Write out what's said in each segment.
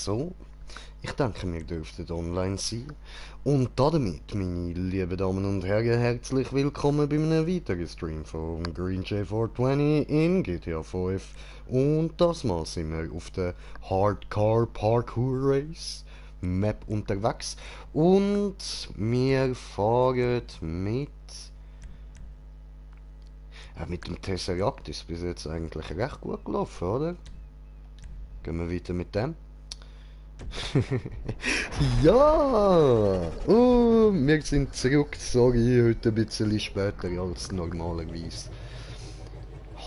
So, ich denke, wir dürften online sein. Und damit, meine lieben Damen und Herren, herzlich willkommen bei einem weiteren Stream von Green J420 in GTA 5. Und das Mal sind wir auf der Hardcore Parkour Race Map unterwegs. Und wir fahren mit dem Tesseract ist bis jetzt eigentlich recht gut gelaufen, oder? Gehen wir weiter mit dem. Ja! Oh, wir sind zurück. Sorry, heute ein bisschen später als normalerweise.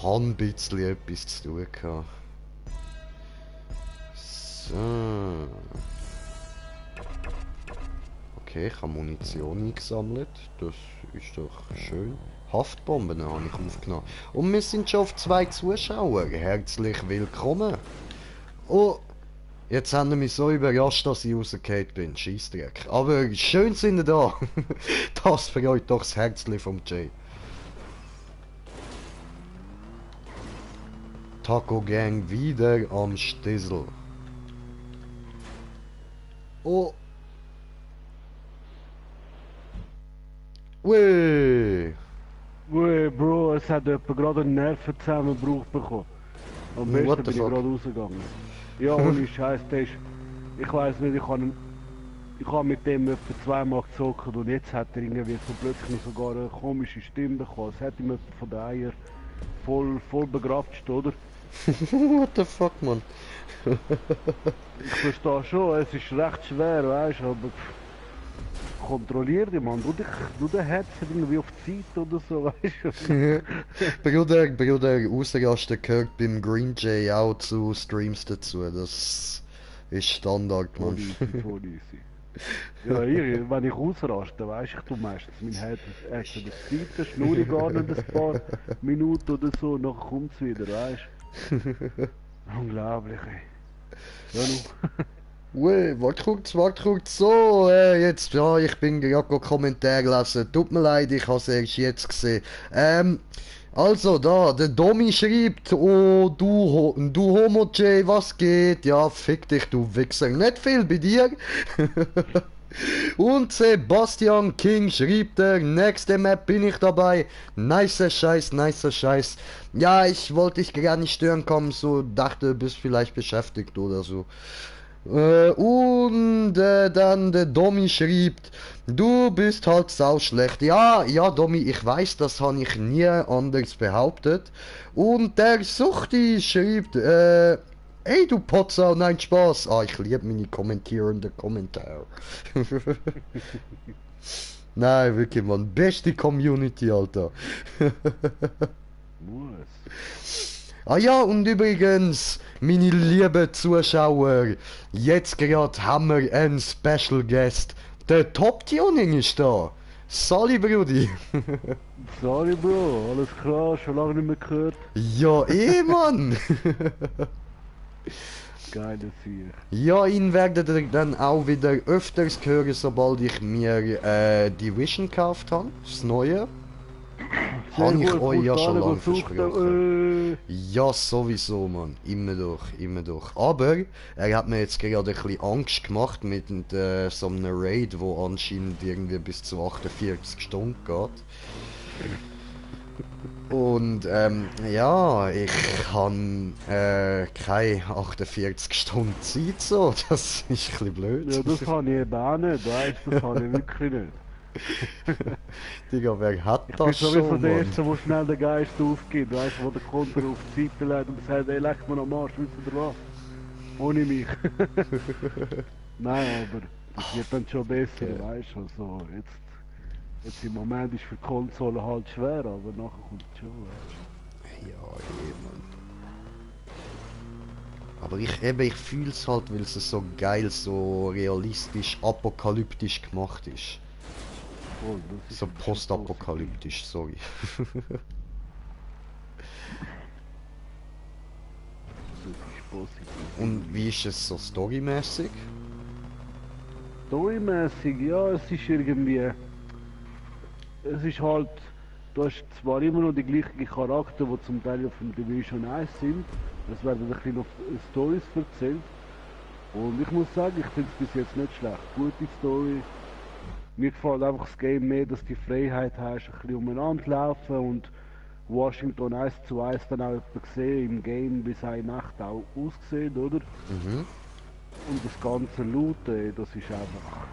Habe ein bisschen etwas zu tun gehabt. So. Okay, ich habe Munition eingesammelt. Das ist doch schön. Haftbomben habe ich aufgenommen. Und wir sind schon auf 2 Zuschauer. Herzlich willkommen. Oh, jetzt haben sie mich so überrascht, dass ich rausgefallen bin. Scheissdreck. Aber schön sind ihr da. Das freut doch das Herzli vom Jay. Taco Gang wieder am Stissel. Oh. Ui. Ui, Bro, es hat jemand gerade einen Nervenzusammenbruch bekommen. Am besten What the bin ich fuck? gerade rausgegangen. Ja, ohne Scheiß, der ist... Ich weiss nicht, ich habe mit dem etwa 2-mal gezockt und jetzt hat er irgendwie so plötzlich sogar eine komische Stimme bekommen. Es hat ihm jemand von den Eiern voll begrapscht, oder? What the fuck, man? Ich verstehe schon, es ist recht schwer, weißt du, aber... Kontrollier dich, Mann. Du den Herz irgendwie auf die Zeit oder so, weißt du? Bruder, Ausrasten gehört beim Green Jay auch zu Streams dazu. Das ist Standard, Voll man. easy, voll easy. Ja, wenn ich ausraste, weißt du, ich tu meistens mein Herz extra das Zweite, schnurre gar nicht ein paar Minuten oder so, nachher kommt's wieder, weißt du? Unglaublich, ey. Ja, nu. Ui, warte kurz, so, jetzt, ja, ich bin gerade Kommentar gelesen, tut mir leid, ich habe es erst jetzt gesehen. Also da, der Domi schreibt, oh, du Homo J, was geht? Ja, fick dich, du Wichser, nicht viel bei dir. Und Sebastian King schrieb der, nächste Map bin ich dabei. Nicer Scheiß, nicer Scheiß. Ja, ich wollte dich gar nicht stören kommen, so dachte, du bist vielleicht beschäftigt oder so. Dann der Domi schrieb, du bist halt sau schlecht. Ja, Domi, ich weiß, das habe ich nie anders behauptet. Und der Suchti schrieb, ey du Potsau, nein Spaß. Ah, ich liebe meine kommentierenden Kommentare. Nein, wirklich, man, beste Community, Alter. Muss. Ah ja, und übrigens, meine lieben Zuschauer, jetzt gerade haben wir einen Special Guest. Der Top Tuning ist da. Sali Brudi. Sorry, Bro, alles klar, schon lange nicht mehr gehört. Ja, Mann. Geiles hier. Ja, ihn werdet ihr dann auch wieder öfters hören, sobald ich mir Division gekauft habe. Das Neue. Habe ich euch ja schon lange versprochen. Ja, sowieso, Mann. Immer durch. Aber er hat mir jetzt gerade ein bisschen Angst gemacht mit so einem Raid, wo anscheinend irgendwie bis zu 48 Stunden geht. Und ja, ich habe keine 48 Stunden Zeit so. Das ist ein bisschen blöd. Ja, das habe ich eben auch nicht, weißt du, das habe ich wirklich nicht. Digga, wer hat Ich bin das sowieso schon, der Mann? Erste, der schnell den Geist aufgibt, weißt du, wo der Konter auf die Seite legt und sagt, ey, leck mir am Arsch, wisst ihr was? Ohne mich. Nein, aber es wird dann schon besser, Okay. weißt du, also jetzt im Moment ist für die Konsole halt schwer, aber nachher kommt es schon, weißt Ja, Mann. Aber ich fühle es halt, weil es so geil, so realistisch, apokalyptisch gemacht ist. du. Voll, das ist So schon postapokalyptisch, sorry. positiv. Das ist positiv. Und wie ist es so storymäßig? Storymäßig, ja, es ist irgendwie. Es ist halt. Du hast zwar immer noch die gleichen Charakter, die zum Teil auf dem Division 1 sind. Es werden ein bisschen noch Stories erzählt. Und ich muss sagen, ich finde es bis jetzt nicht schlecht. Gute Story. Mir gefällt einfach das Game mehr, dass du die Freiheit hast, ein bisschen umeinander zu laufen und Washington 1:1 dann auch etwa gesehen im Game, wie seine Nacht auch aussieht, oder? Mhm. Und das ganze Looten, das ist einfach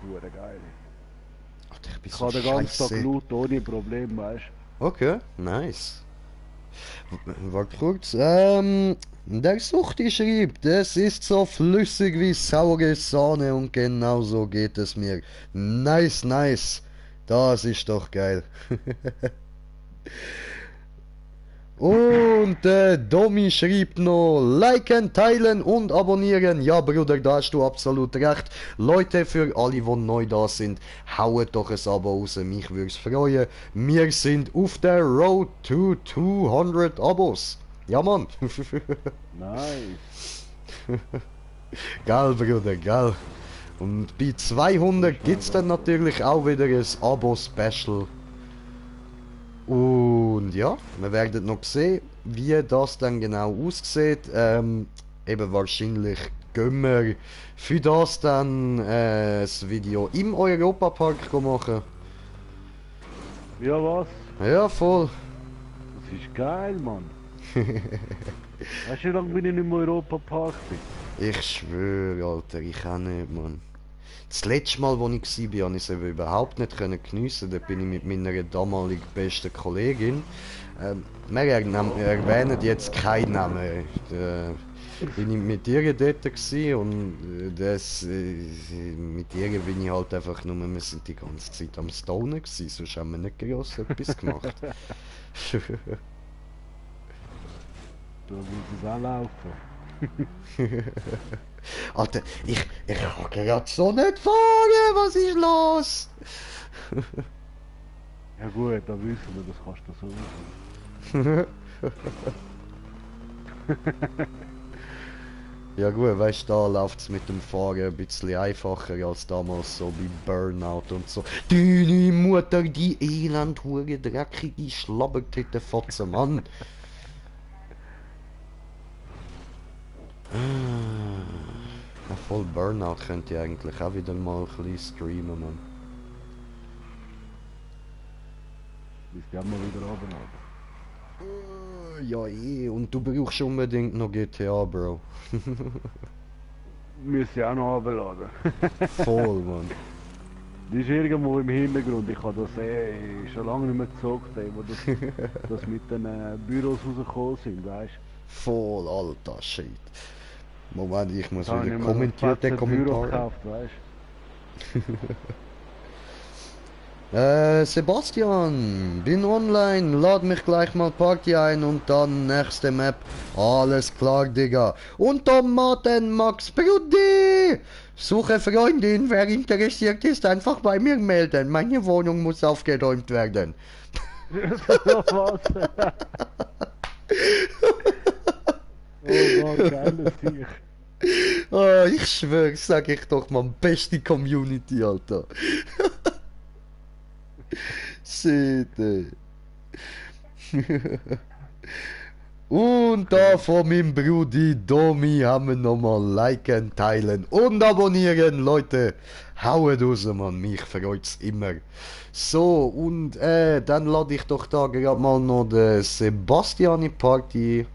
hure geil. Alter, ich bin Ich so kann den ganzen Tag scheiße. looten ohne Problem, weißt Okay, nice. Warte kurz. Der Suchti schreibt, es ist so flüssig wie saure Sahne und genau so geht es mir. Nice, nice. Das ist doch geil. Und Domi schreibt noch, liken, teilen und abonnieren. Ja, Bruder, da hast du absolut recht. Leute, für alle, die neu da sind, haut doch ein Abo raus. Mich würde es freuen. Wir sind auf der Road to 200 Abos. Ja, Mann. Nice. Geil, Bruder, geil. Und bei 200 gibt es dann natürlich auch wieder ein Abo-Special. Und ja, wir werden noch sehen, wie das dann genau aussieht. Eben wahrscheinlich gehen wir für das dann das Video im Europapark machen. Ja, was? Ja, voll. Das ist geil, Mann. Weißt du, wie lange bin ich nicht im Europapark bin? Ich schwöre, Alter, ich kann nicht, Mann. Das letzte Mal, als ich war, konnte ich es eben überhaupt nicht geniessen. Da bin ich mit meiner damaligen besten Kollegin. Wir erwähnen jetzt keinen Namen. Bin ich mit ihr dort gewesen und mit ihr bin ich halt einfach nur, wir sind die ganze Zeit am Stonen gewesen, sonst haben wir nicht gross etwas gemacht. Da muss es auch laufen. Alter, ich kann gerade so nicht fahren, was ist los? Ja gut, da wissen wir, das kannst du so. Ja gut, weißt du, da läuft es mit dem Fahren ein bisschen einfacher als damals so bei Burnout und so. Deine Mutter, die elend, hure, dreckige, schlabbertitte Fotze, Mann. Ja, voll Burnout könnt ihr eigentlich auch wieder mal ein bisschen streamen, Mann. Müsst ihr auch mal wieder runterladen. Ja, und du brauchst unbedingt noch GTA, Bro. Müsst ihr auch noch runterladen. Voll, Mann. Die ist irgendwo im Hintergrund. Ich habe das schon lange nicht mehr gezockt, wo das mit den Büros rausgekommen sind, weißt du? Voll, alter Shit. Moment, ich muss Da habe wieder ich mir kommentieren, den ein Büro Kommentar. gekauft, weißt Sebastian, bin online, lad mich gleich mal Party ein und dann nächste Map. Alles klar, Digga. Und Tomaten Max Brudi! Suche Freundin, wer interessiert ist, einfach bei mir melden. Meine Wohnung muss aufgeräumt werden. du? Was? Oh Mann, geiles Sieg. Oh, ich schwör, sag ich doch mal, beste Community, Alter. Shit, ey. Und da von meinem Brudi Domi haben wir nochmal liken, teilen und abonnieren, Leute. Haut raus, Mann, mich freut's immer. So, und dann lade ich doch da gerade mal noch den Sebastian in die Party.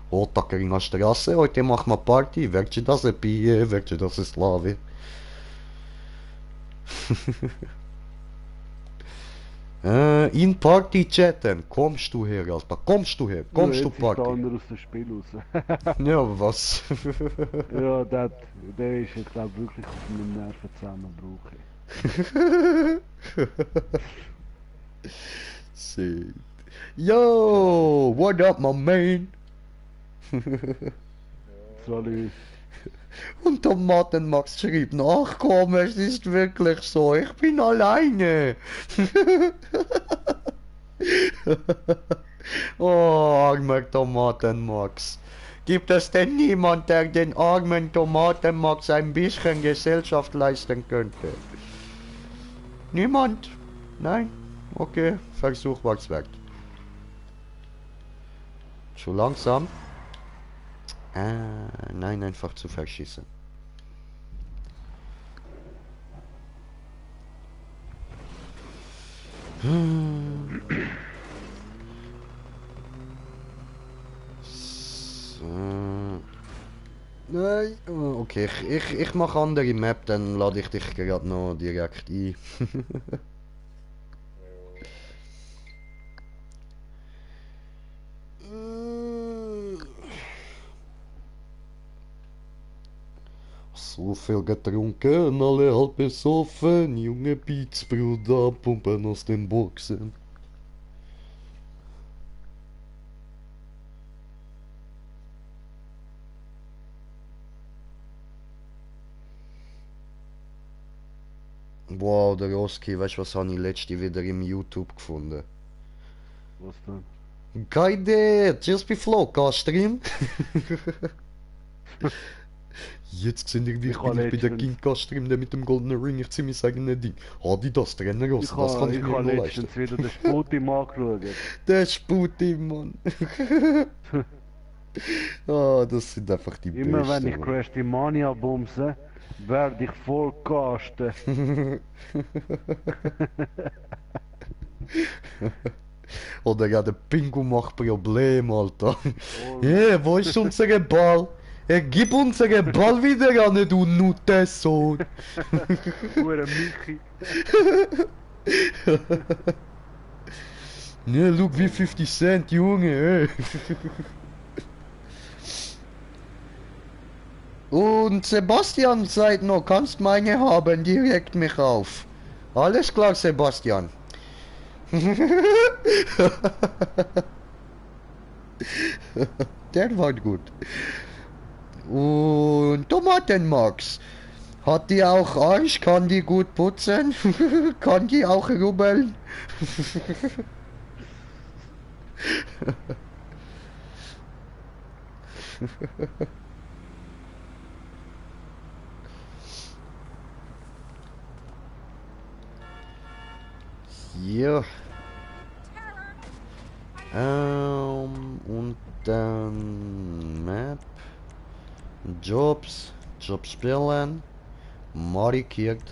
Otakarina Straße, heute machen wir Party. Werdet das ein Bier, werdet das ein Slave. In Party chatten. Kommst du her, Alter? Kommst du her? Kommst du Party? Jetzt ist der andere aus dem Spiel raus. Ja, aber was? Ja, der ist jetzt glaub wirklich auf meinem Nervenzusammenbruch. Shit. Yo, what up, my man? Salut. Und Tomaten Max schrieb, ach komm, es ist wirklich so, ich bin alleine. Oh, armer Tomaten Max. Gibt es denn niemand, der den armen Tomaten Max ein bisschen Gesellschaft leisten könnte? Niemand? Nein? Okay, Versuch war's wert. Zu langsam. Nein, einfach zu verschießen. So. Nein, okay, ich mache andere Map, dann lade ich dich gerade noch direkt ein. So viel getrunken, alle halb besoffen, junge Beats, Bruder, pumpen aus den Boxen. Wow, der Oski, weißt du was habe ich letzte wieder im YouTube gefunden? Was denn? Keine, just beflow, Stream. Jetzt seht ihr, wie ich bin, ich bin der King Stream, der mit dem goldenen Ring, ich zieh mein eigenes Ding. Adidas, Trainerrosse, das kann ich mir noch leisten. Ich habe letztens wieder den Sputim angeschaut. Der Sputim, Mann. Ah, das sind einfach die Immer Besten, wenn ich Mann. Crash die Mania bumse, werde ich voll casten. Oder ja, der Pingu macht Problem, Alter. Ja, wo ist unser Ball? Gib unseren Ball wieder an, du Nuttensohn. Hure Michi. Ja, look wie 50 Cent, Junge, ey. Und Sebastian sagt noch, kannst meine haben, direkt mich auf. Alles klar, Sebastian. Der war gut. Und Tomatenmax. Hat die auch Arsch? Kann die gut putzen? Kann die auch rubbeln? Hier. Und dann Map. Jobs. Jobs spielen. Markiert.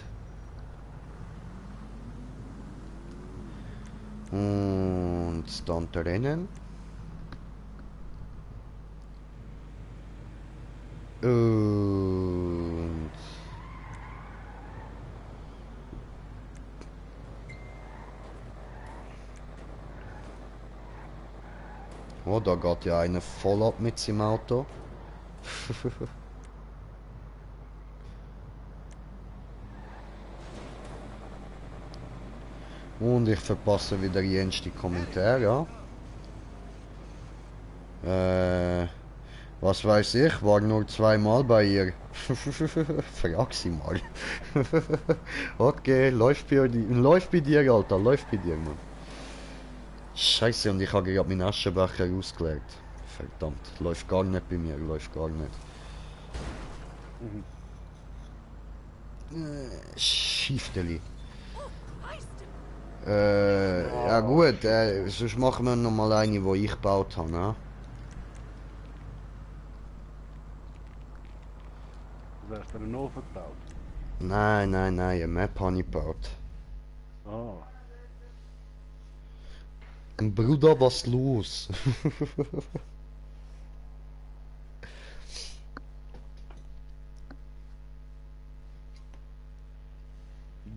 Und Stunt rennen. Und oh, da geht ja einer voll ab mit seinem Auto. Und ich verpasse wieder jenste Kommentare. Was weiß ich, war nur zweimal bei ihr. Frag sie mal. Okay, läuft bei dir, Alter, läuft bei dir, Mann. Scheiße, und ich habe gerade meinen Aschenbecher ausgelegt. Verdammt, läuft gar nicht bei mir, läuft gar nicht. Schiefteli. Ja gut, sonst machen wir noch mal eine, die ich gebaut habe, ne? Du hast einen Ofen gebaut? Nein, eine Map habe ich gebaut. Ah. Bruder, was los?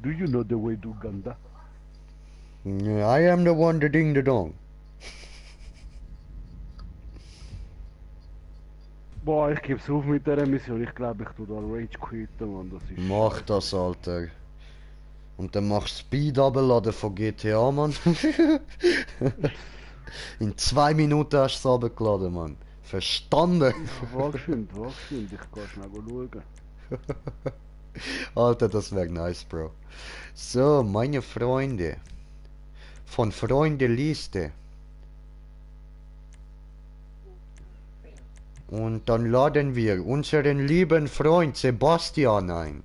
Do you know the way to Uganda? I am the one that ding the dong. Boah, ich geb's auf mit der Mission. Ich glaube, ich tu da Rage quitten, Mann. Das ist Mach das, Alter. Und dann machst du Speed abladen von GTA, Mann. In 2 Minuten hast du es abgeladen, Mann. Verstanden? Wag geschwind, ich kann schnell schauen. Alter, das wäre nice, Bro. So, meine Freunde. Von Freunde-Liste. Und dann laden wir unseren lieben Freund Sebastian ein.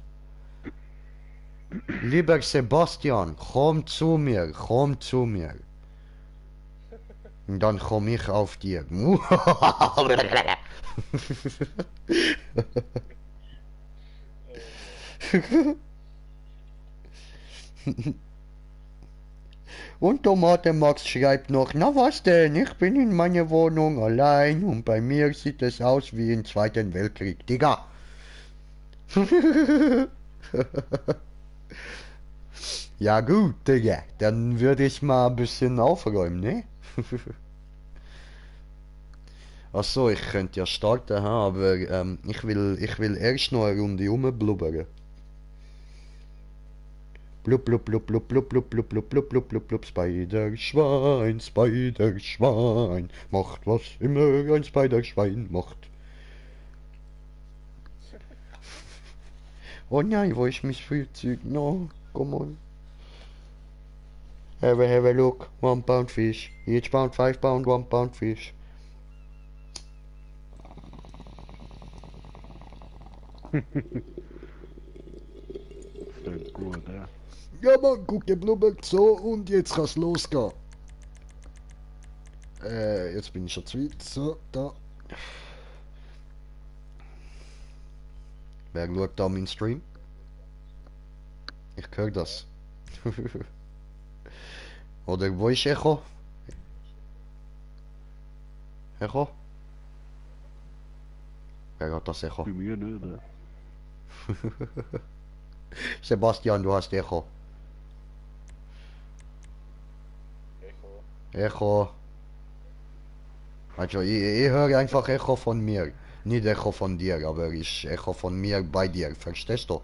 Lieber Sebastian, komm zu mir, komm zu mir. Und dann komm ich auf dir. Und Tomate Max schreibt noch, na was denn, ich bin in meiner Wohnung allein und bei mir sieht es aus wie im Zweiten Weltkrieg. Digga. Ja gut, Digga, dann würde ich mal ein bisschen aufräumen, ne? Achso, ich könnte ja starten, aber ich will erst noch eine Runde rumblubbern. Blub, blub, blub, blub, blub, blub, blub, blub, blub, blub, blub, blub, Spiderschwein, Spiderschwein, macht was immer ein Spiderschwein macht. Oh nein, wo ist mein Spielzeug? No, come on. Have a look, 1 pound fish, each pound 5 pound, 1 pound fish. Das klingt gut, ja. Ja Mann, guck, der blubbert so und jetzt kann's losgehen. Jetzt bin ich schon zu weit. So, da. Wer schaut da meinen Stream? Ich höre das. Oder wo ist Echo? Echo? Wer hat das Echo? Bei mir nicht, ja. Sebastian, du hast Echo. Echo. Also ich höre einfach Echo von mir. Nicht Echo von dir, aber ich Echo von mir bei dir. Verstehst du?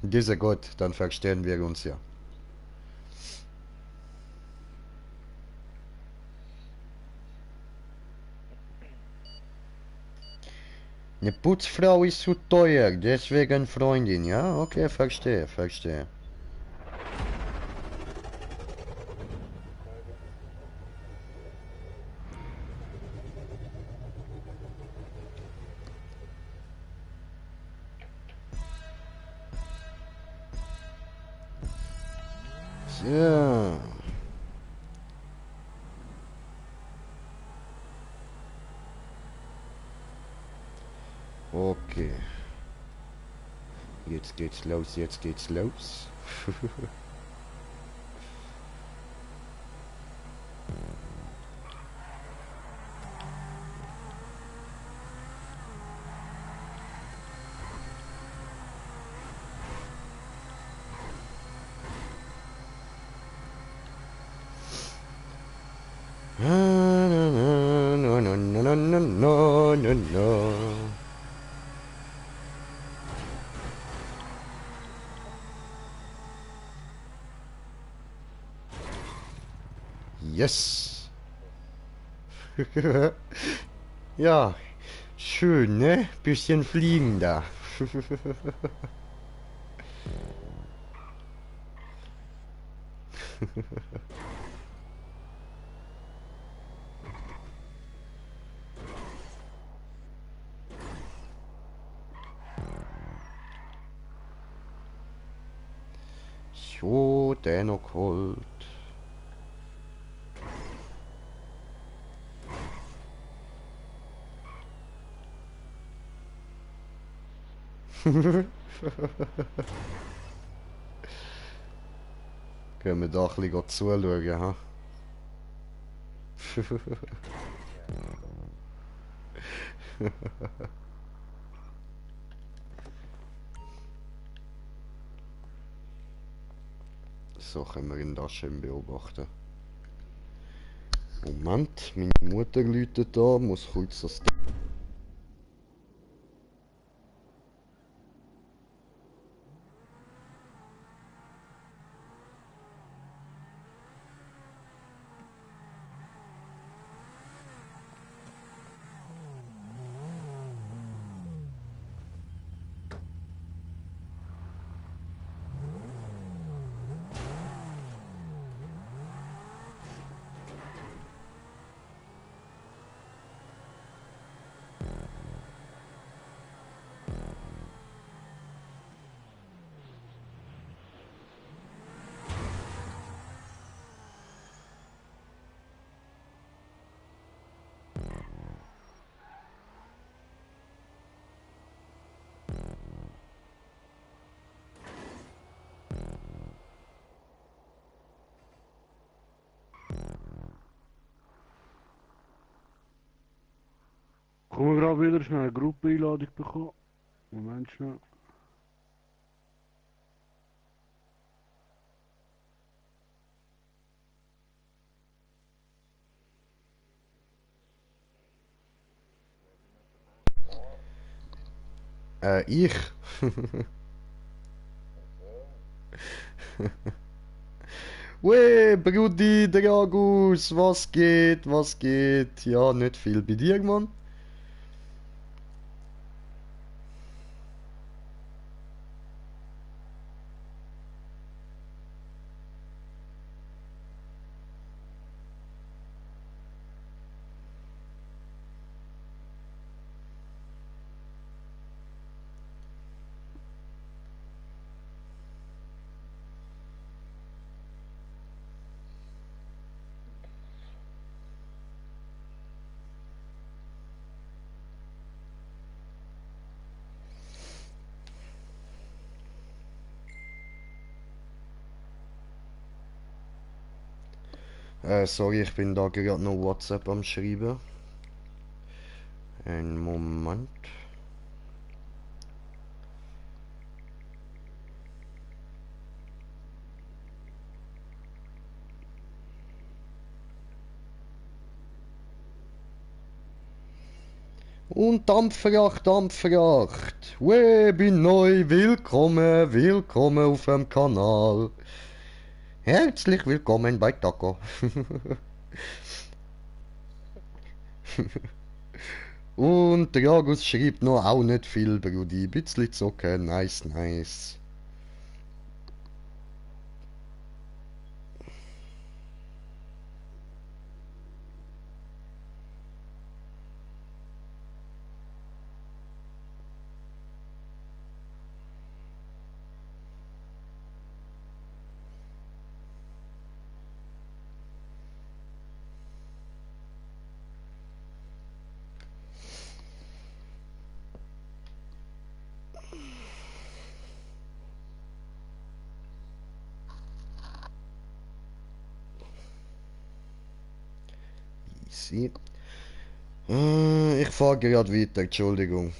Diese gut, dann verstehen wir uns ja. Eine Putzfrau ist zu teuer, deswegen Freundin, ja? Okay, verstehe, verstehe. So. Okay. Jetzt geht's los, jetzt geht's los. No, no, no, no, no, no, no, no. Yes. Ja, schön, ne? Bisschen fliegen da. So, der noch holt. Können wir da ein bisschen zuschauen, ha? So können wir ihn da schön beobachten. Moment, meine Mutter läutet da, muss kurz das... Kommen wir gerade wieder schnell eine Gruppeneinladung bekommen. Moment schnell. Ich. Weh, Brudi, Dragus, was geht, was geht? Ja, nicht viel bei dir, Mann. Sorry, ich bin da gerade noch WhatsApp am Schreiben. Einen Moment. Und Dampfracht, Dampfracht. Weh, bin neu, willkommen, willkommen auf dem Kanal. Herzlich willkommen bei Taco. Und Dragus schreibt noch auch nicht viel, Brudi. Bisschen zocken, nice, nice. Easy. Ich fahre gerade weiter, Entschuldigung.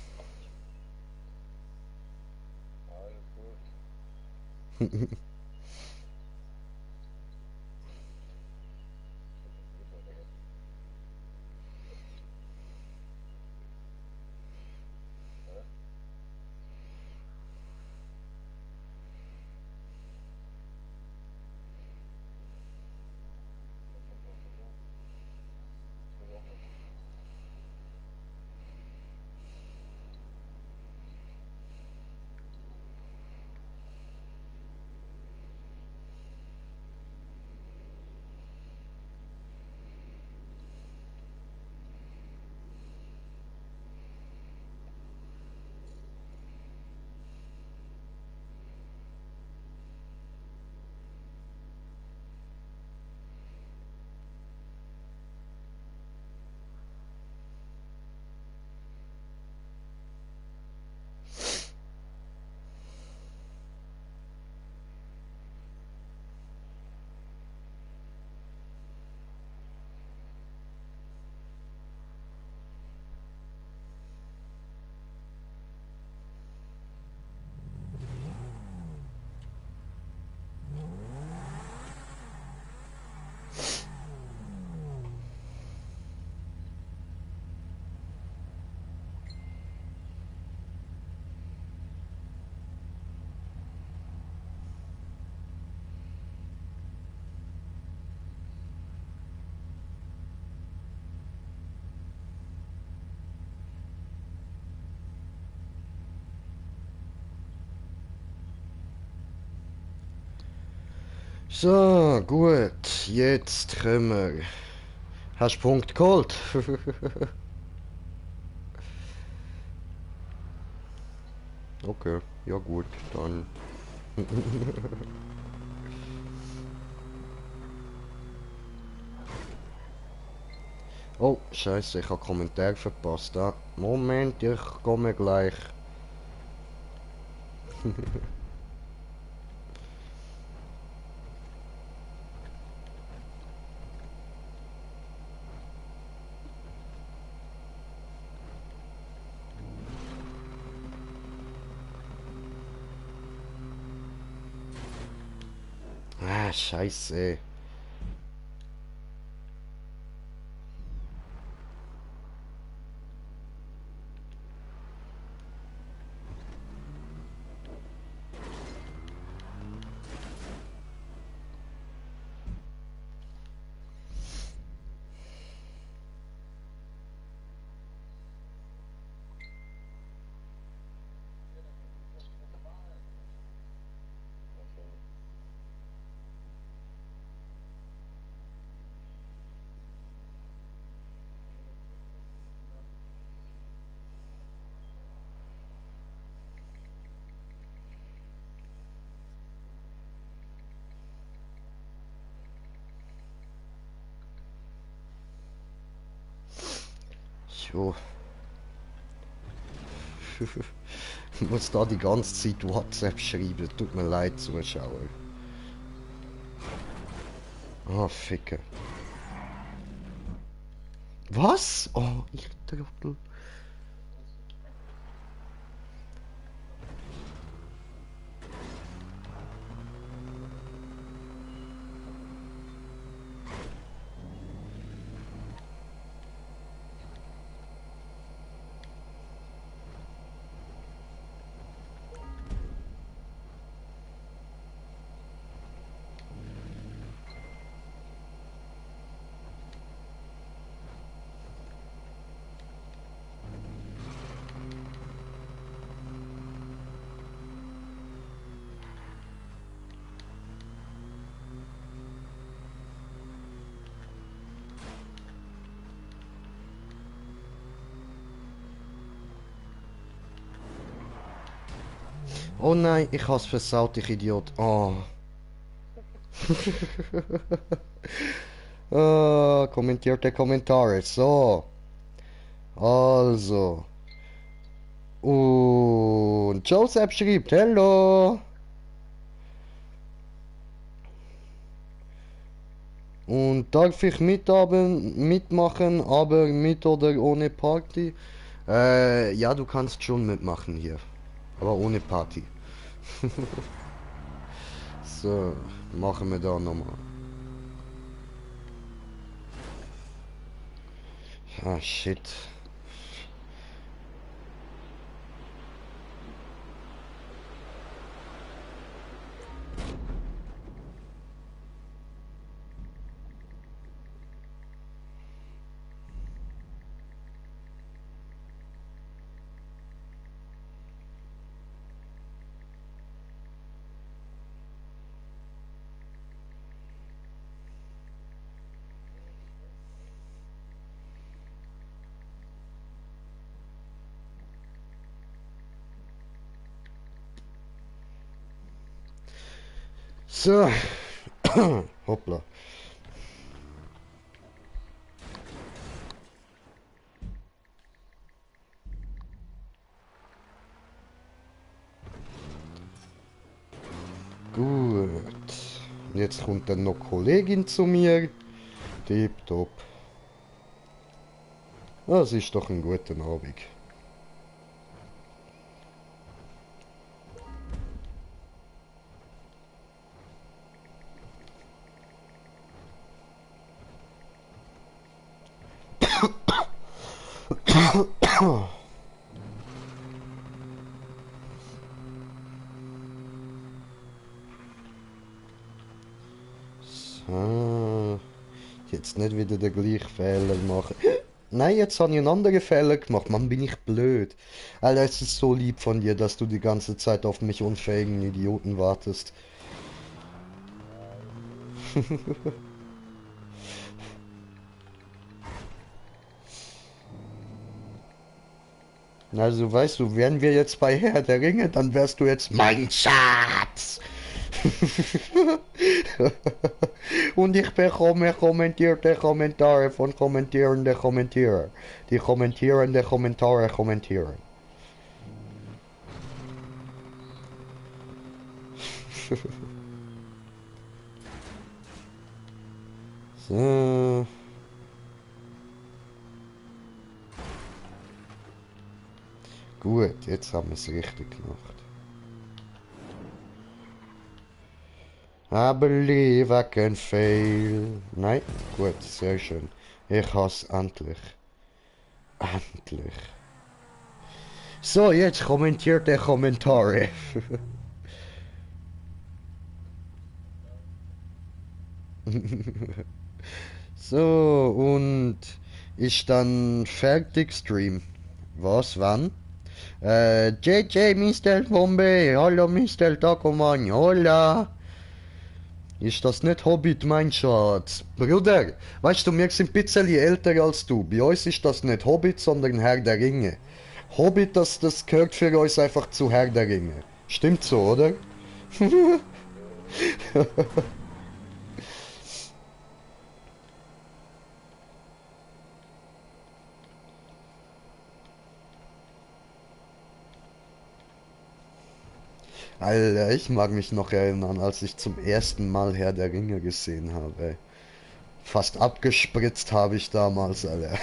So, gut, jetzt können wir. Hast du Punkt geholt? Okay, ja gut, dann. Oh, scheiße, ich habe Kommentar verpasst. Ah, Moment, ich komme gleich. Ah, scheiße. Jo. Ich muss da die ganze Zeit WhatsApp schreiben. Tut mir leid, Zuschauer. Ah, Ficke. Was? Oh, ich Trottel. Oh nein, ich hab's versaut, ich Idiot. Oh. Ah, kommentierte Kommentare. So. Also. Und Joseph schreibt, hello. Und darf ich mitmachen, aber mit oder ohne Party? Ja, du kannst schon mitmachen hier. Aber ohne Party. So, machen wir da nochmal. Ah, shit. So. Hoppla. Gut. Jetzt kommt dann noch Kollegin zu mir. Tipptopp. Das ist doch ein guter Abend. So. Jetzt nicht wieder den gleichen Fehler machen. Nein, jetzt habe ich einen anderen Fehler gemacht. Mann, bin ich blöd. Alter, es ist so lieb von dir, dass du die ganze Zeit auf mich unfähigen Idioten wartest. Also, weißt du, wären wir jetzt bei Herr der Ringe, dann wärst du jetzt mein Schatz. Und ich bekomme kommentierte Kommentare von kommentierenden Kommentierer. Die kommentierende Kommentare kommentieren. So. Gut, jetzt haben wir es richtig gemacht. I believe I can fail. Nein, gut, sehr schön. Ich hasse endlich. Endlich. So, jetzt kommentiert der Kommentare. So, und ist dann fertig Stream. Was, wann? JJ, Mr. Bombe, hallo Mr. Tacoman, hola. Ist das nicht Hobbit, mein Schatz? Bruder, weißt du, wir sind ein bisschen älter als du. Bei uns ist das nicht Hobbit, sondern Herr der Ringe. Hobbit, das gehört für uns einfach zu Herr der Ringe. Stimmt so, oder? Alter, ich mag mich noch erinnern, als ich zum ersten Mal Herr der Ringe gesehen habe. Fast abgespritzt habe ich damals, Alter.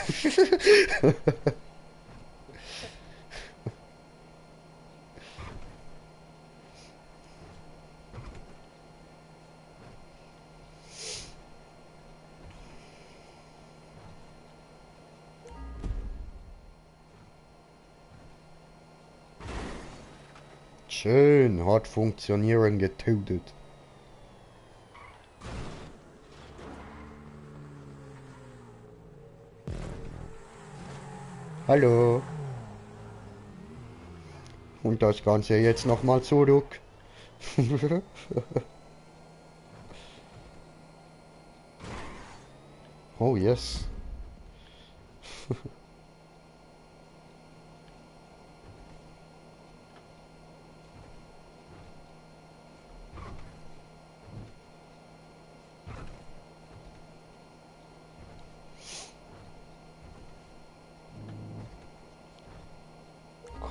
Schön, hat funktionieren getötet. Hallo. Und das Ganze jetzt nochmal zurück. Oh yes.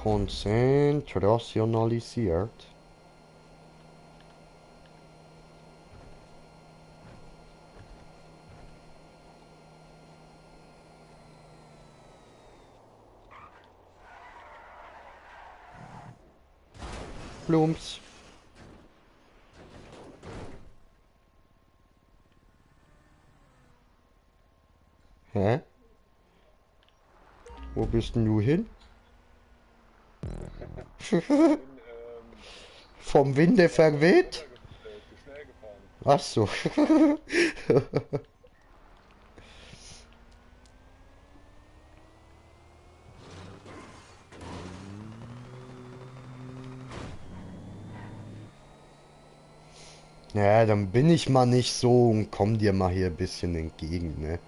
Konzentrationalisiert. Plumps. Hä? Wo bist denn du hin? Vom Winde verweht? Ach so. Ja, dann bin ich mal nicht so und komm dir mal hier ein bisschen entgegen, ne?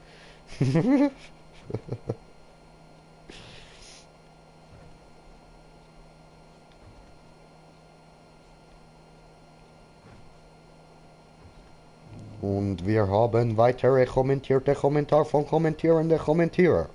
Und wir haben weitere kommentierte Kommentar von kommentierende Kommentierer.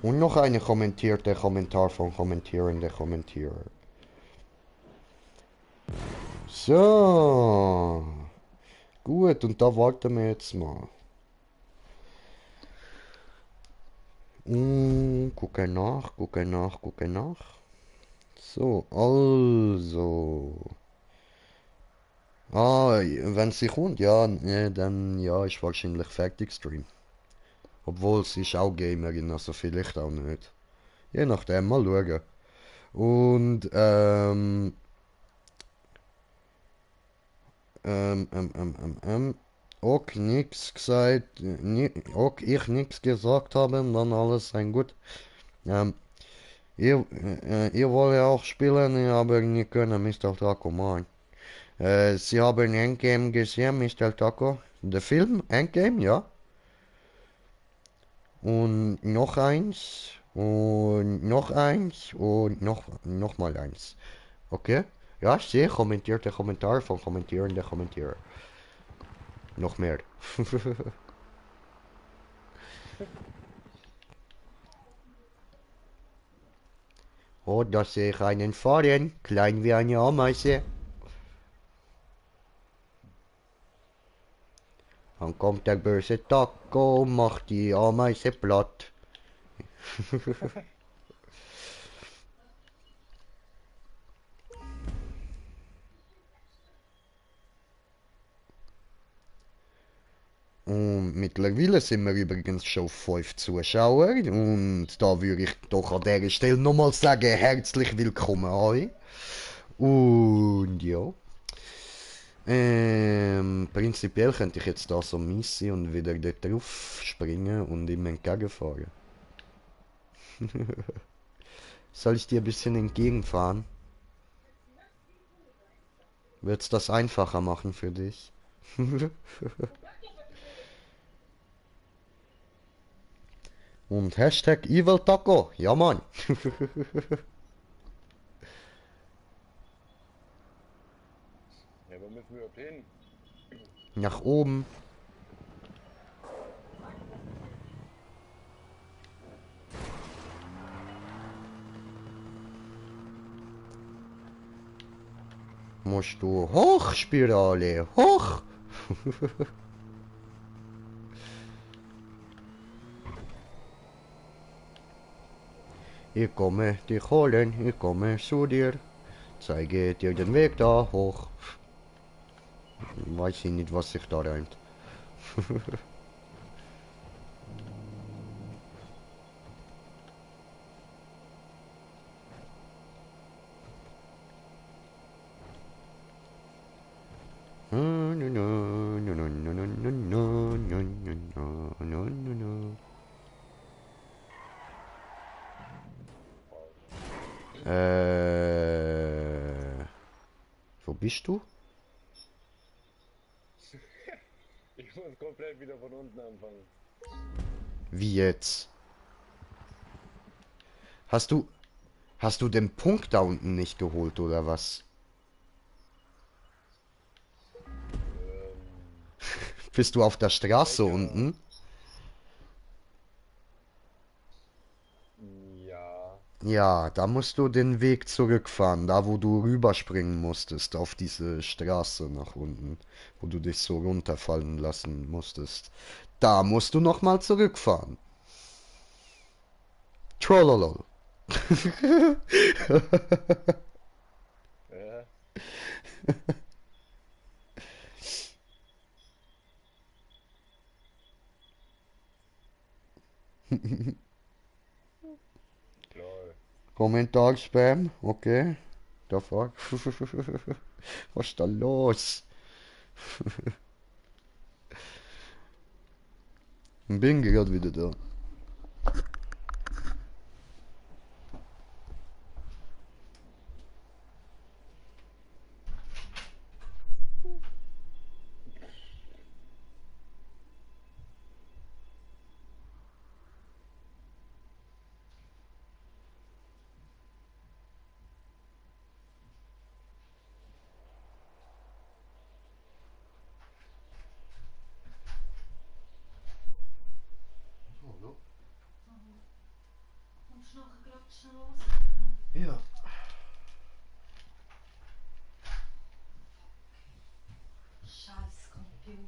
Und noch eine kommentierte Kommentar von kommentierende Kommentierer. So. Gut, und da warten wir jetzt mal. Gucke nach, gucke nach, gucke nach. So, also. Ah, wenn sie kommt, ja, ne, dann ja, ist wahrscheinlich fertig Stream. Obwohl sie ist auch Gamerin, also vielleicht auch nicht. Je nachdem, mal schauen. Und, auch nichts gesagt, auch ich nichts gesagt habe, dann alles sein gut. Ähm, ihr wollt ja auch spielen, aber nicht können, Mr. Taco, Mann. Sie haben Endgame gesehen, Mr. Taco? Der Film, Endgame, ja? Und noch eins, und noch eins, und noch mal eins. Okay? Ja, ich sehe kommentierte Kommentare von kommentierende Kommentierer. Noch mehr. Oh, da sehe ich einen fahren, klein wie eine Ameise. Dann kommt der böse Taco, macht die Ameise platt. Und mittlerweile sind wir übrigens schon 5 Zuschauer und da würde ich doch an dieser Stelle nochmal sagen, herzlich willkommen euch. Und ja, prinzipiell könnte ich jetzt da so mies sein und wieder dort drauf springen und ihm entgegenfahren. Soll ich dir ein bisschen entgegenfahren? Wird's das einfacher machen für dich? Und Hashtag Evil Taco, ja Mann. Ja, wo müssen wir überhaupt hin? Nach oben. Musst du hoch, Spirale, hoch! Ich komme dich holen, ich komme zu dir. Zeige dir den Weg da hoch. Weiß ich nicht, was sich da reimt. Wo bist du? Ich muss komplett wieder von unten anfangen. Wie jetzt? Hast du, hast du den Punkt da unten nicht geholt oder was? Bist du auf der Straße Lecker. unten? Ja. Ja, da musst du den Weg zurückfahren, da wo du rüberspringen musstest, auf diese Straße nach unten, wo du dich so runterfallen lassen musstest. Da musst du nochmal zurückfahren. Trollolol. Ja. Lol. Kommentarspam, okay. Da fuck. Was ist da los? Bin gerade wieder da. Ja. Scheiß Computer.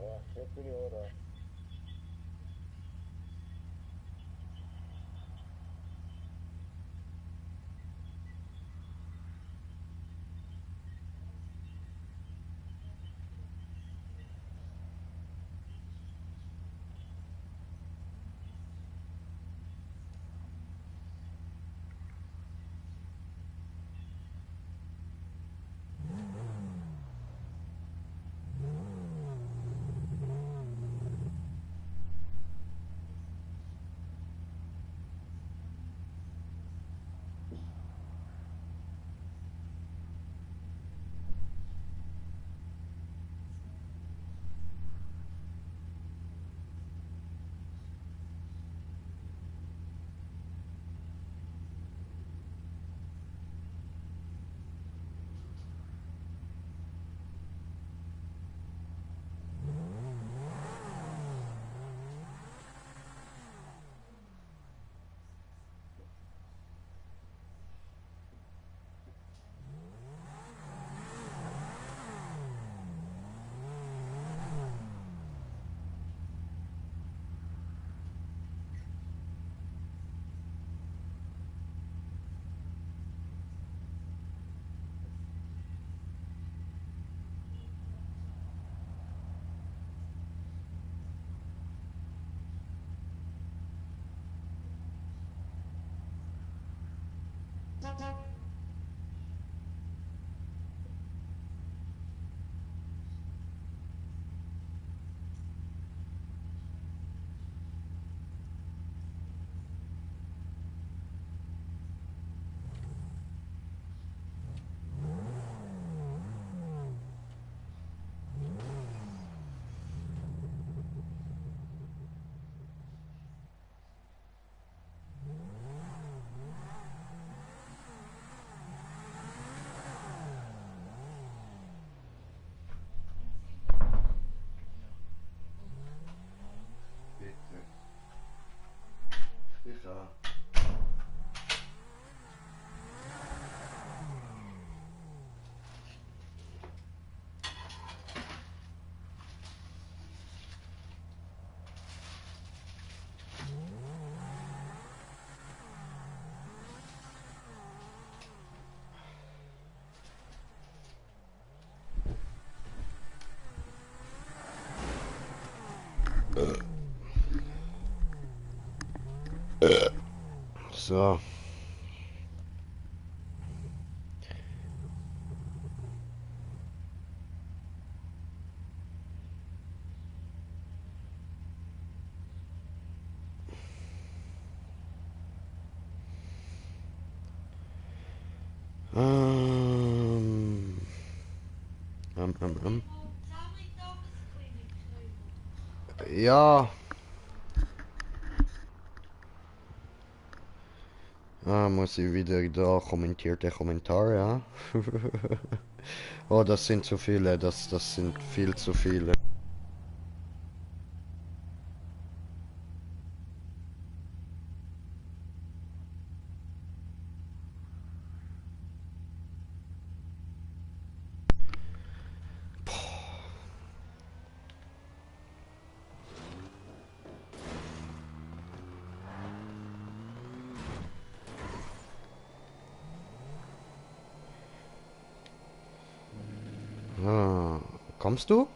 Ja, jetzt bin ich auch da. Sicher. So. Ähm, ähm, ähm. Ja. Ah, muss ich wieder da kommentierte Kommentare, ja. Oh, das sind zu viele, das sind viel zu viele. Ah, kommst du?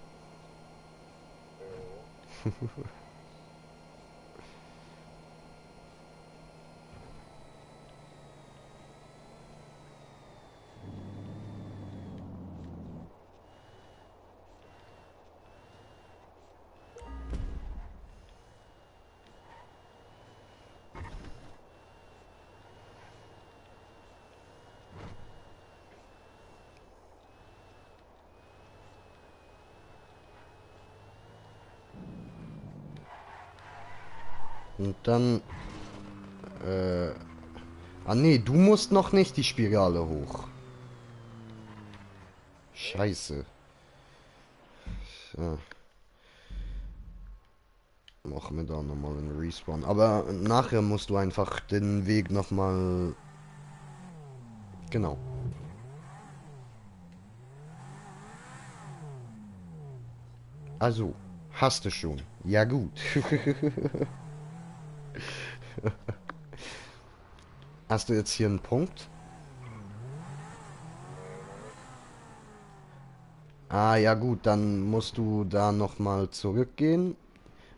Und dann, ah nee, du musst noch nicht die Spirale hoch. Scheiße. So, machen wir da nochmal einen Respawn. Aber nachher musst du einfach den Weg nochmal... Genau. Also, hast du schon. Ja gut. Hast du jetzt hier einen Punkt? Ah, ja gut, dann musst du da nochmal zurückgehen.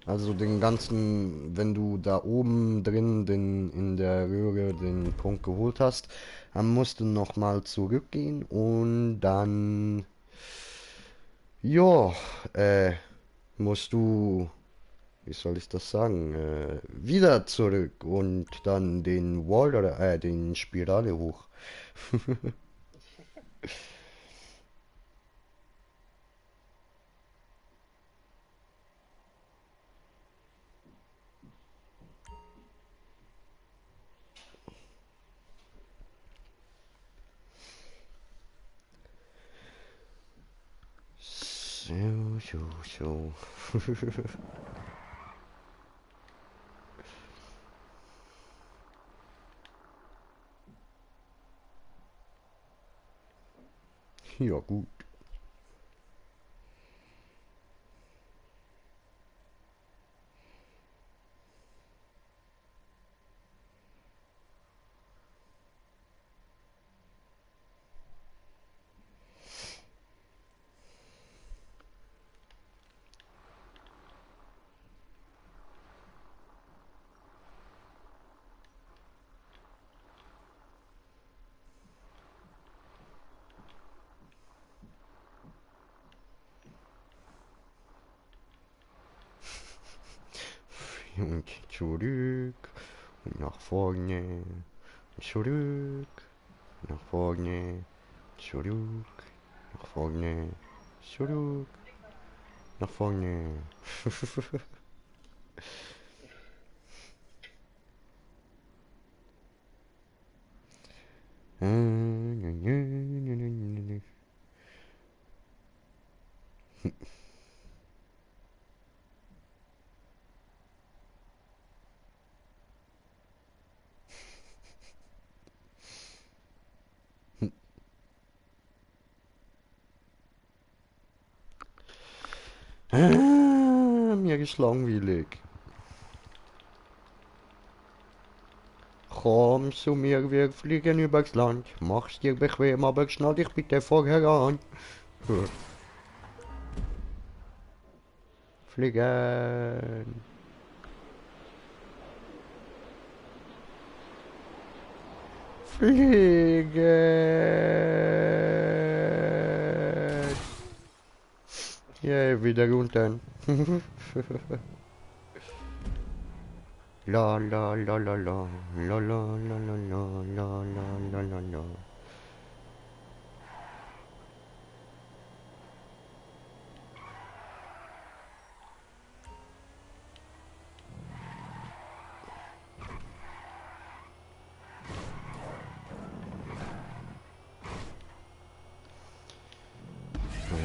Also den ganzen, wenn du da oben drin in der Röhre den Punkt geholt hast, dann musst du nochmal zurückgehen und dann, ja, musst du, wie soll ich das sagen, wieder zurück und dann den Wall oder den Spirale hoch. So, so, so. Ja, gut. Und zurück. Und nach vorne. Zurück. Nach vorne. Zurück. Nach vorne. Zurück. Nach vorne. Mir ist langweilig. Komm zu mir, wir fliegen übers Land. Mach's dir bequem, aber schnall dich bitte vorher an. Fliegen. Fliegen. Yeah, wieder runter. La la la la la la la la la la la la la la.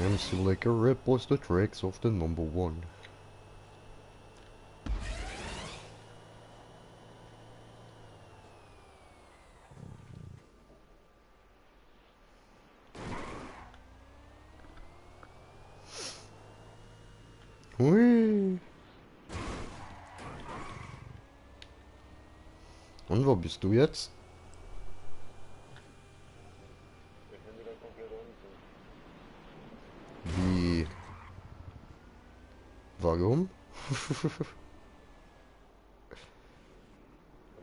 And Slicker Rip was the tricks of the number one. Hui. Und wo bist du jetzt? Ich bin wieder komplett unten. Wie? Warum? Um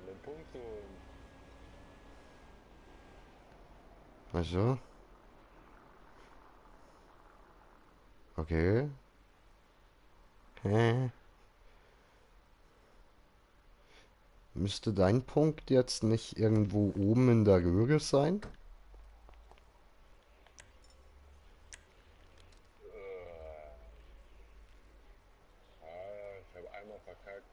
den Punkt zu holen. Also. Okay. Hä? Müsste dein Punkt jetzt nicht irgendwo oben in der Röhre sein? Ich habe einmal verkackt.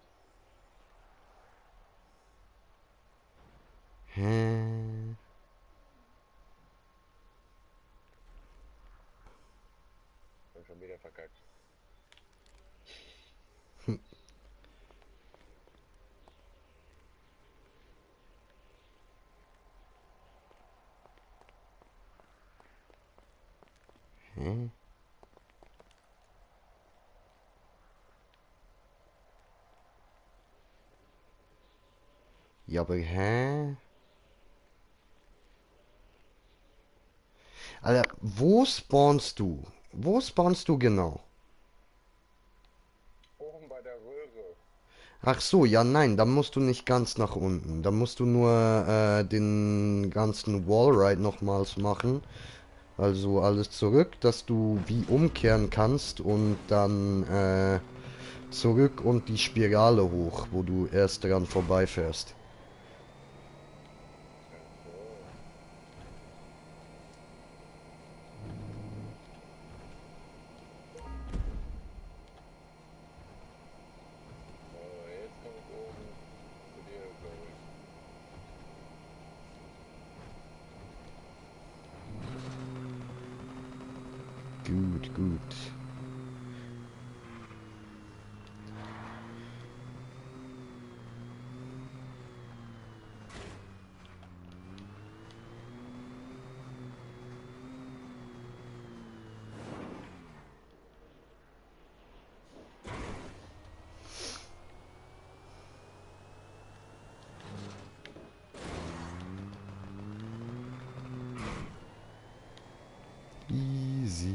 Hä? Ich habe schon wieder verkackt. Hä? Ja, aber hä? Alter, wo spawnst du? Wo spawnst du genau? Oben bei der Röhre. Ach so, ja, nein, da musst du nicht ganz nach unten. Da musst du nur den ganzen Wallride nochmals machen. Also alles zurück, dass du wie umkehren kannst und dann zurück und die Spirale hoch, wo du erst dran vorbeifährst. Ach so. So, jetzt komme ich oben zu dir, glaube ich. Gut, gut. Easy.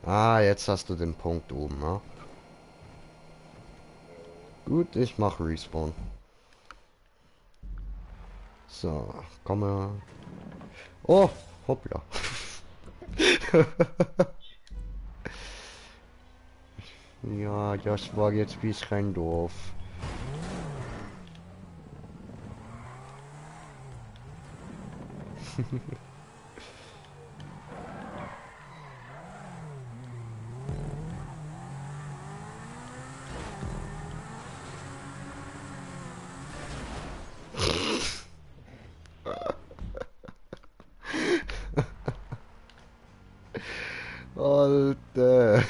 Ah, jetzt hast du den Punkt oben, ne? Gut, ich mach Respawn. So, komme. Oh, hoppla. Ja, das war jetzt ein bisschen doof. Alter.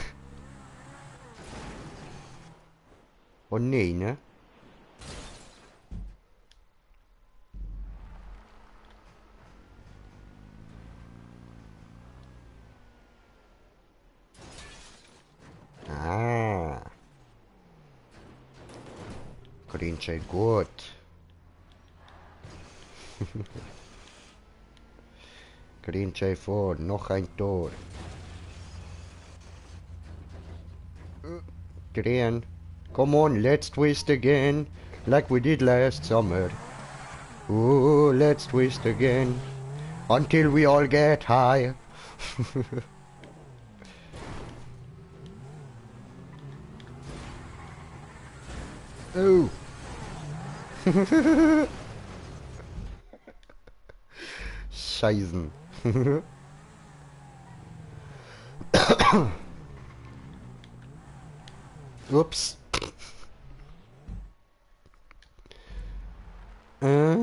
Oh nee, ne? Ah. Green Shade gut. Green Shade vor, noch ein Tor. Green. Come on, let's twist again. Like we did last summer. Ooh, let's twist again. Until we all get high. Oh. Scheißen. Ups. Ah.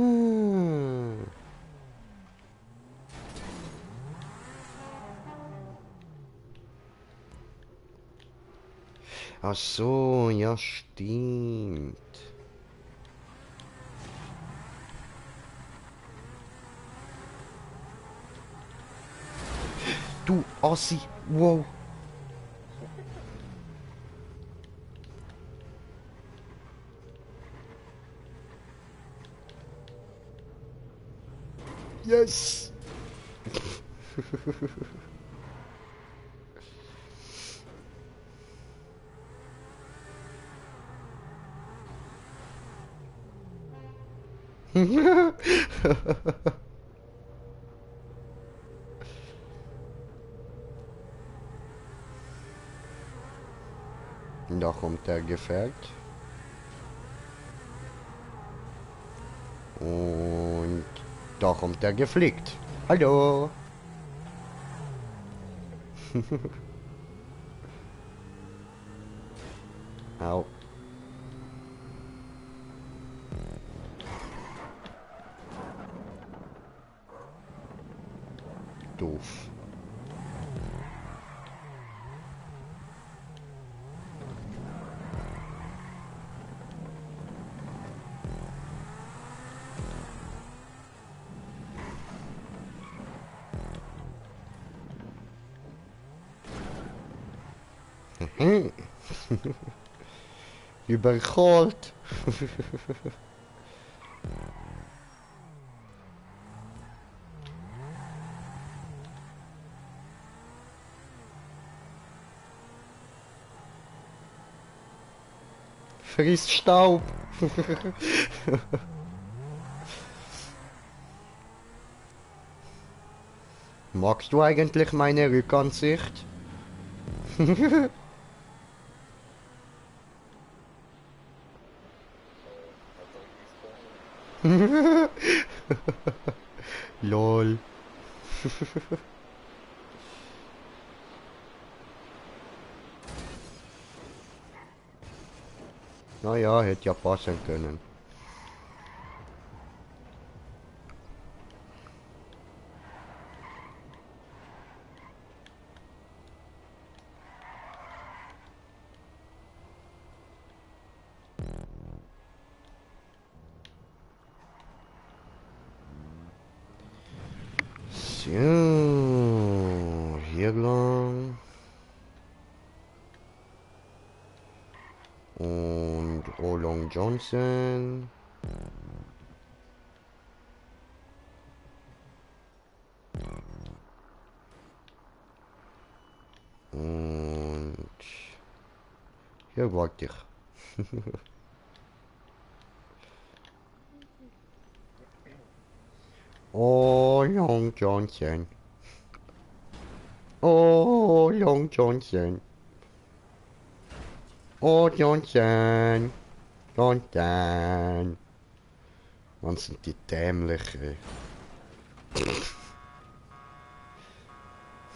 Ach so, ja stimmt. Du Ossi, wow. Yes. Da kommt der gefällt. Und da kommt der geflickt. Hallo. Au. Doof. Überholt. Frisst Staub. Magst du eigentlich meine Rückansicht? Lol. Naja, hätte ja passen können. So, hier lang. Und Olong Johnson. Und Gewaltig. Oh, Long Johnson. Oh, Long Johnson. Oh, Johnson. Johnson. Wann sind die dämlich, ey.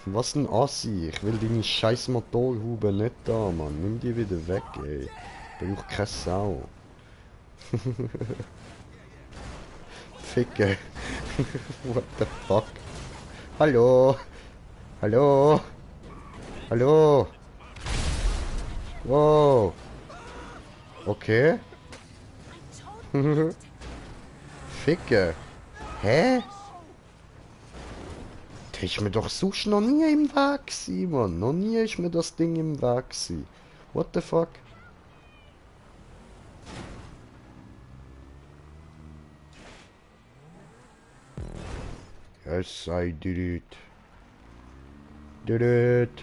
Was ein Assi. Ich will deine scheiß Motorhaube nicht da, Mann. Nimm die wieder weg, ey. Braucht keine Sau. Ficke. What the fuck? Hallo? Hallo? Hallo? Wow. Okay. Ficke. Hä? Das ist mir doch sonst noch nie im Weg gewesen, Mann. Noch nie ist mir das Ding im Weg gewesen. What the fuck? Yes, I did it. Did it.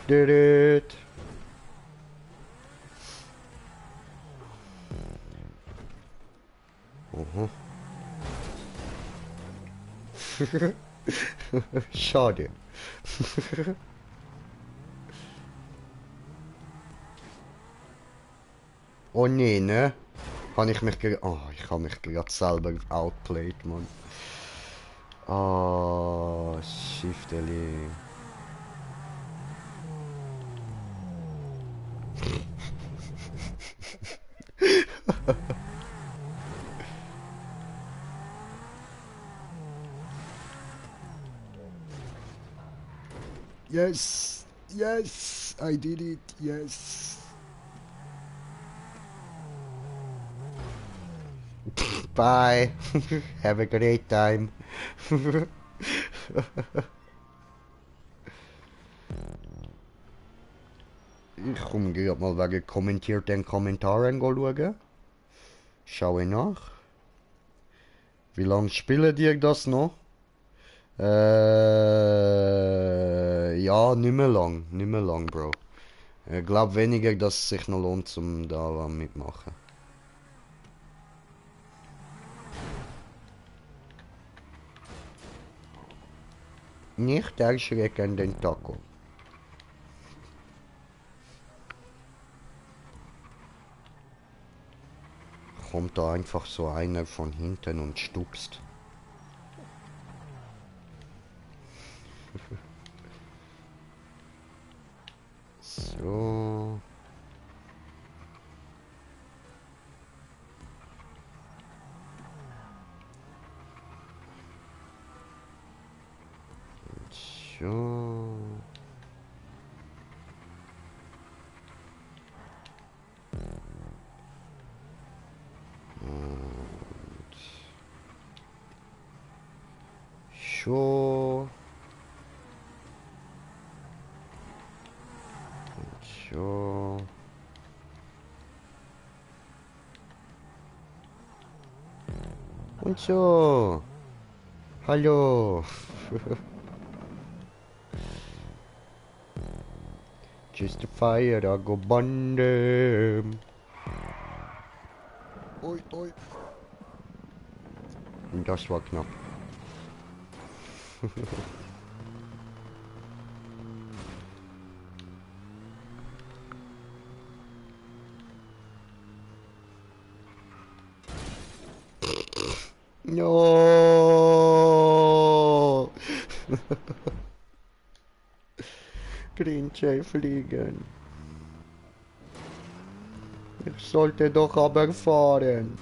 Did it. Schade. Oh nee, ne? Habe ich mich oh, ich habe mich gerade selber outplayed, Mann. Oh, Schifteli. Yes, yes, I did it, yes. Bye. Have a great time. Ich komme gerade mal wegen kommentierten Kommentaren schauen. Schaue nach. Wie lange spielen die das noch? Ja, nicht mehr lang, Bro. Ich glaube weniger, dass es sich noch lohnt, zum da mitmachen. Nicht erschrecken, den Taco. Kommt da einfach so einer von hinten und stupst. So. So. Und so. Und so. Und so. Hallo. Just a fire, I go bande. Oi, oi. Das war knapp. No. Grinche fliegen. Ich sollte doch aber fahren.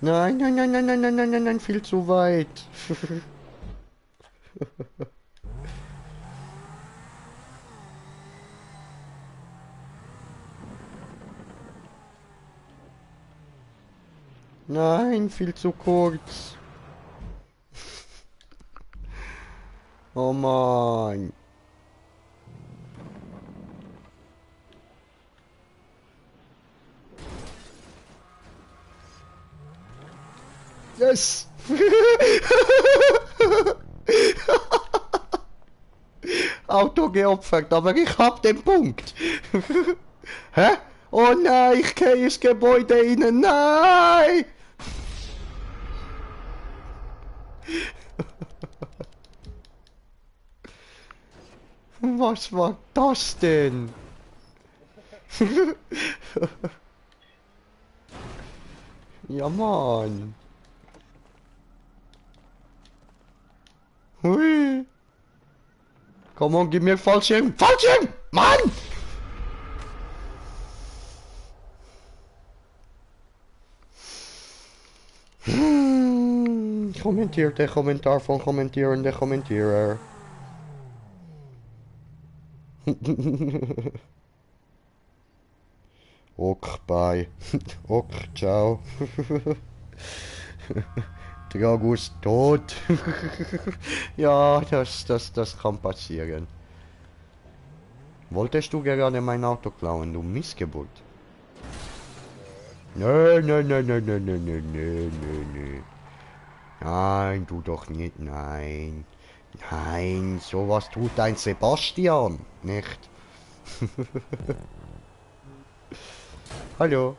Nein, nein, nein, nein, nein, nein, nein, nein, nein, viel zu weit. Nein, viel zu kurz. Oh Mann. Yes! Auto geopfert, aber ich hab den Punkt. Hä? Oh nein, ich gehe ins Gebäude rein. Nein! Was war das denn? Ja, Mann. Hui. Komm on, gib mir Fallschirm. Fallschirm! Mann! Kommentiert der Kommentar von kommentierende Kommentierer. Ok, bye. Ok, ciao. Dragus tot. Ja, das kann passieren. Wolltest du gerade mein Auto klauen, du Missgeburt? Nö, nö, nö, nö, nö, nö, nö, nö, nö, nö. Nein, du doch nicht, nein. Nein, sowas tut ein Sebastian, nicht? Hallo.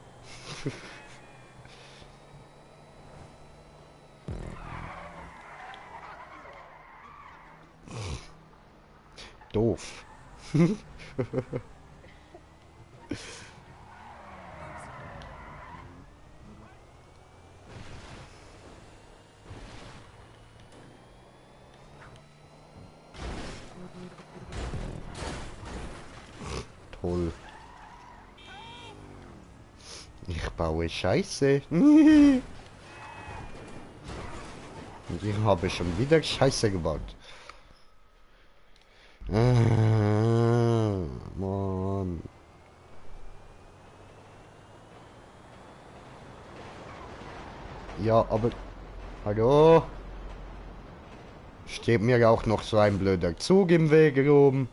Doof. Toll. Ich baue Scheiße. Und ich habe schon wieder Scheiße gebaut. Mann. Ja, aber... Hallo? Steht mir auch noch so ein blöder Zug im Weg rum.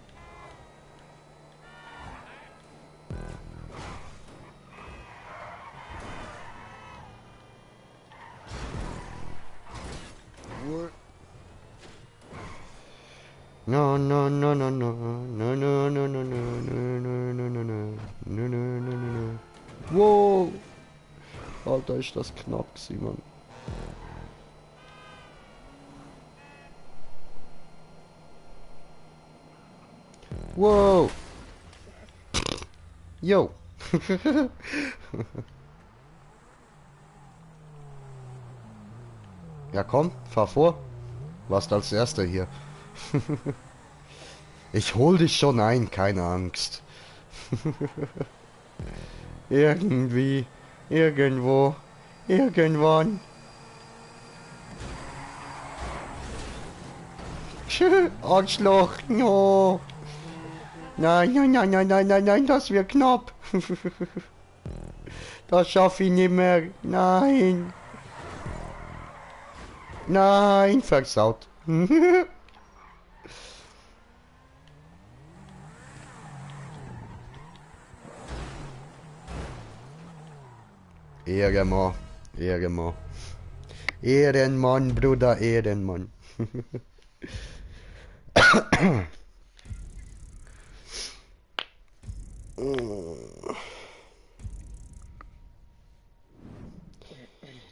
No, no, no, no, no, no, no, no, no, no, no, no, no, no, no, no, no, no, no. Wow! Alter, ist das knapp gewesen, Mann. Wow! Yo! Ja komm, fahr vor. Warst als erster hier. Ich hol dich schon ein, keine Angst. Irgendwie, irgendwo, irgendwann. Arschloch, no. Nein, nein, nein, nein, nein, nein, nein, das wird knapp. Das schaffe ich nicht mehr. Nein. Nein, versaut. Ehrenmann, Ehrenmann. Ehrenmann, Bruder, Ehrenmann.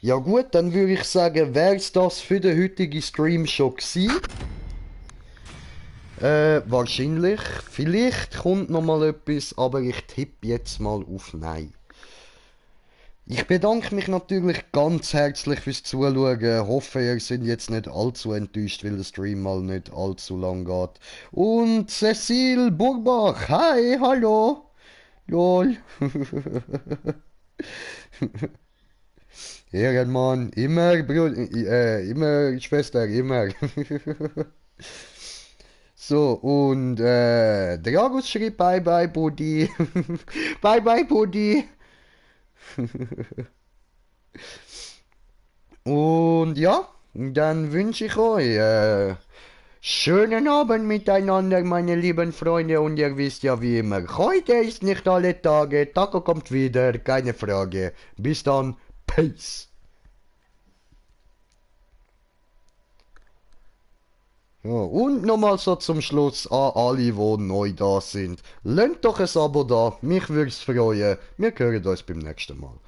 Ja gut, dann würde ich sagen, wär's das für den heutigen Stream schon gewesen. Wahrscheinlich. Vielleicht kommt noch mal etwas, aber ich tippe jetzt mal auf Nein. Ich bedanke mich natürlich ganz herzlich fürs Zuschauen. Hoffe, ihr seid jetzt nicht allzu enttäuscht, weil der Stream mal nicht allzu lang geht. Und Cecil Burbach, hi, hallo. Lol. Ehrenmann, immer, Bruder, immer Schwester, immer. So, und Dragus schrieb bye bye, Buddy. Bye bye, Buddy. Und ja, dann wünsche ich euch schönen Abend miteinander, meine lieben Freunde. Und ihr wisst ja wie immer, heute ist nicht alle Tage. Taco kommt wieder, keine Frage. Bis dann, Peace. Ja, und nochmal so zum Schluss an alle, die neu da sind. Lasst doch ein Abo da, mich würde es freuen. Wir hören uns beim nächsten Mal.